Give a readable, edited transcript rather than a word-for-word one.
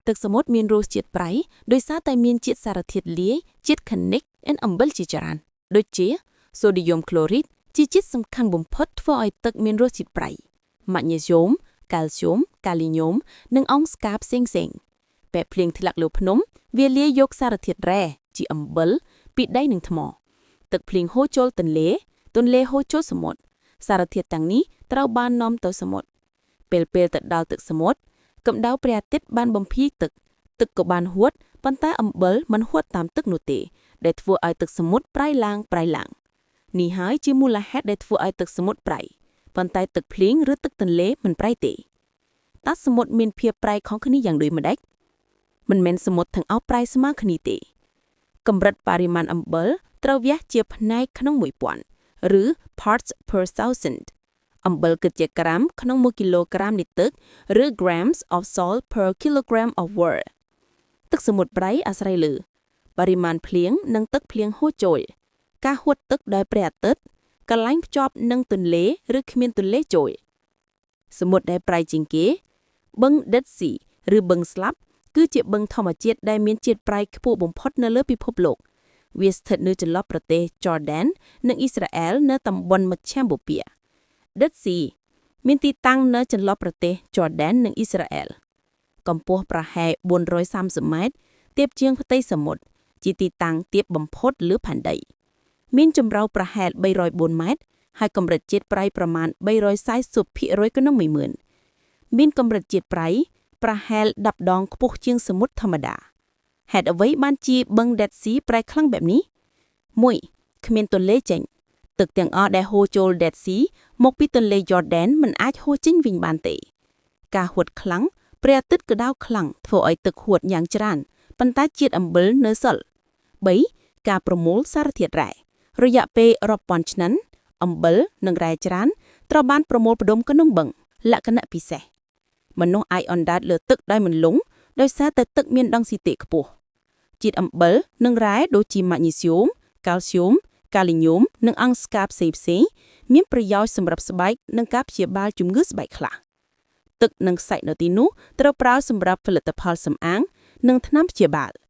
ទឹកសមុទ្រមានរសជាតិប្រៃដោយសារតែមានជាតិសារធាតុលាយជាតិខនិកនិងអំបិលជាច្រើនដូចជាសូឌីយ៉ូមក្លូរីតជាជាតិសំខាន់បំផុតធ្វើឲ្យទឹកមានរសជាតិប្រៃម៉ាញ៉េស្យូមកាល់ស្យូមកាលីញ៉ូមនិងអង្ស្ការផ្សេងៗពេលភ្លៀងធ្លាក់លើភ្នំវាលាយយកសារធាតុរ៉ែជាអំបិលពីដីនិងថ្មទឹកភ្លៀងហូរចូលទន្លេទន្លេហូរចូលសមុទ្រសារធាតុទាំងនេះត្រូវបាននាំទៅសមុទ្រពេលពេលទៅដល់ទឹកសមុទ្រកម្ដៅព្រះអាទិត្យបានបំភាយទឹកទឹកក៏បានហួតប៉ុន្តែអំបិលមិនហួតតាមទឹកនោះទេដែលធ្វើឲ្យទឹកសមុទ្រប្រៃឡើងប្រៃឡើងនេះហើយជាមូលហេតុដែលធ្វើឲ្យទឹកសមុទ្រប្រៃប៉ុន្តែទឹកភ្លៀងឬទឹកទន្លេមិនប្រៃទេតើសមុទ្រមានភាពប្រៃខុសគ្នាយ៉ាងដូចម្តេចមិនមែនសមុទ្រទាំងអស់ប្រៃស្មើគ្នាទេកម្រិតបរិមាណអំបិលត្រូវវះជាផ្នែកក្នុង1000ឬ parts per thousand អំបិលគិតជាក្រាមក្នុង1គីឡូក្រាមនៃទឹកឬ grams of salt per kilogram of water ទឹកសមុទ្រប្រៃអាស្រ័យលើបរិមាណភ្លៀងនិងទឹកភ្លៀងហូរចូលការហួតទឹកដោយព្រះអាទិត្យកន្លែងភ្ជាប់នឹងទន្លេឬគ្មានទន្លេចូលសមុទ្រដែលប្រៃជាងគេបឹង Dead Sea ឬបឹងស្លាប់គឺជាបឹងធម្មជាតិដែលមានជាតិប្រៃខ្ពស់បំផុតនៅលើពិភពលោកវាស្ថិតនៅចន្លោះប្រទេស Jordan និងអ៊ីស្រាអែលនៅតំបន់មជ្ឈមបូព៌ា Dead Sea មានទីតាំងនៅចន្លោះប្រទេស Jordan និងអ៊ីស្រាអែលកម្ពស់ប្រហែល430ម៉ែត្រទាបជាងផ្ទៃសមុទ្រជាទីតាំងទាបបំផុតលើផែនដីមានជម្រៅប្រហែល304ម៉ែត្រហើយកម្រិតជាតិប្រៃប្រមាណ340%ក្នុង10000មានកម្រិតជាតិប្រៃប្រហែល10ដងខ្ពស់ជាងសមុទ្រធម្មតាហេតុអ្វីបានជាបឹង Dead Sea ប្រៃខ្លាំងបែបនេះ1គ្មានទន្លេចេញទឹកទាំងអស់ដែលហូរចូល Dead Sea មកពីទន្លេ Jordan មិនអាចហូរចេញវិញបានទេការហួតខ្លាំងព្រះអាទិត្យក្តៅខ្លាំងធ្វើឲ្យទឹកហួតយ៉ាងច្រើនប៉ុន្តែជាតិអំបិលនៅសល់3ការប្រមូលសារធាតុរ៉ែរយៈពេលរាប់ពាន់ឆ្នាំអំបិលនិងរ៉ែច្រើនត្រូវបានប្រមូលផ្ដុំក្នុងបឹងលក្ខណៈពិសេសមនុស្សអាចអណ្ដែតលើទឹកដោយមិនលង់ដោយសារតែទឹកមានដង់ស៊ីតេខ្ពស់ជាតិអំបិលនិងរ៉ែដូចជាម៉ាញ៉េស្យូមកាល់ស្យូមកាលីញ៉ូមនិងអង្ស្ការផ្សេងផ្សេងមានប្រយោជន៍សម្រាប់ស្បែកនិងការព្យាបាលជំងឺស្បែកខ្លះទឹកនិងខ្សាច់នៅទីនោះត្រូវប្រើសម្រាប់ផលិតផលសម្អាងនិងថ្នាំព្យាបាល។